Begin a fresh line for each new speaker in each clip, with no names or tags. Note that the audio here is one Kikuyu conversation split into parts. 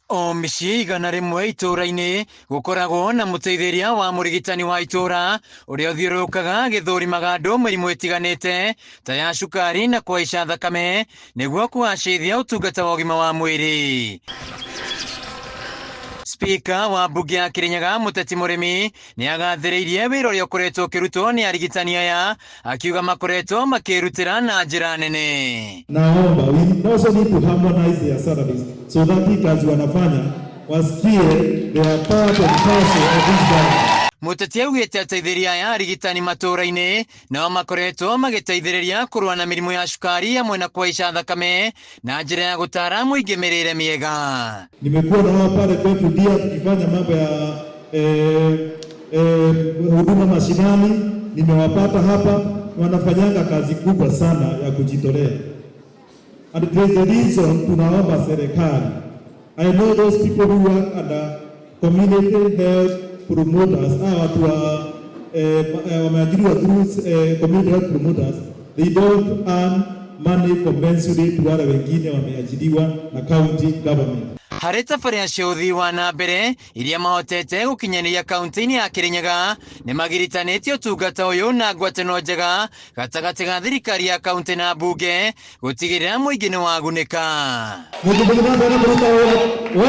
O mĩciĩ 100 itũũra-inĩ gũkoragwo na mũteithĩrĩria wa mũrigitani wa itũũra ũrĩa ũthiũrũrũkaga agĩthũrimaga andũ mĩrimũ ĩtiganĩte ta ya cukari na kũhaica thakame nĩguo kũgacĩrithia ũtungata wa ũgima wa mwĩrĩ. Spika wa mbunge ya Kirinyaga Mũteti Mũrĩmi nĩ agathĩrĩirie wĩra ũrĩa ũkoretwo ũkĩrutwo nĩ arigitani aya akiuga makoretwo makĩrutĩra na njĩra nene.
Naomba we also need to harmonize their salaries so that hii kazi wanafanya wasikie they are part and parcel of this government.
Mũteti augĩte ateithĩrĩria aya arigitani matũũra-inĩ nao makoretwo magĩteithĩrĩria kũrũa na mĩrimũ ya cukari hamwe na kũhaica thakame na njĩra ya gũtara mũingĩ mĩrĩre mĩega.
Nimekuwa na wao pale kwetu dia tukifanya mambo ya huduma mashinani, nimewapata hapa, wanafanyanga kazi kubwa sana ya kujitolea. And there is a reason tunaomba serikali. I know those people who work under community health promoters, hawa watu wa wameajiriwa through community health promoters, they don't earn money commensurate to wale wengine wameajiriwa na county government.
Harĩ tabarĩra cia ũthii wa na mbere iria mahotete gũkinyanĩria kaunti-inĩ ya Kirinyaga nĩ magiritanĩtie ũtungata ũyũ na ngwatanĩro njega gatagatĩ ga thirikari ya kaunti na mbunge gũtigĩrĩra mũingĩ nĩ wagunĩka.
Mũtũmĩri na mbere kũruta wĩra we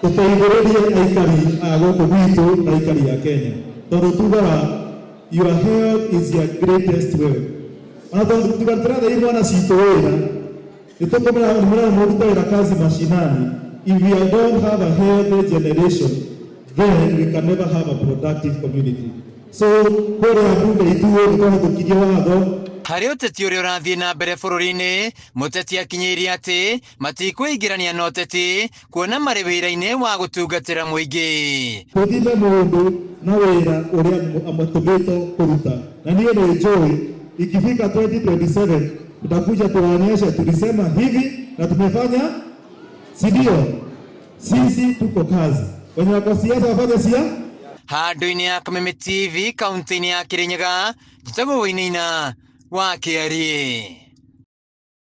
tũteithĩrĩrie aikari a gũkũ gwitũ na aikari a Kenya tondũ tugaga your health is your greatest wealth. Ona tondũ tuga tũrathe imwana citũ wĩra nĩtũkũmera nĩmũrona mũrute wĩra kazi mashinani. If we don't have a healthy generation, then we can never have a productive community. So kũrĩa mbunge ithuĩ nĩtwahĩtũkirie watho.
Harĩ ũteti ũrĩa ũrathiĩ na mbere bũrũri-inĩ, mũteti akinyĩirie atĩ matikwĩingĩrania na ũteti kuona marĩ wĩra-inĩ wa gũtungatĩra mũingĩ.
Tũthime mũndũ na wĩra ũrĩa amatũmĩtwo kũruta, na niĩ nĩ njũĩ ikifika 2027 tutakuja tuwaonyeshe tulisema hivi na tumefanya, si ndio? Sisi tuko kazi, wenye wako siasa wafanye sia.
Handũ-inĩ ya Kameme TV kaunti-inĩ ya Kirinyaga, njĩtagwo Wainaina wa Kĩarie.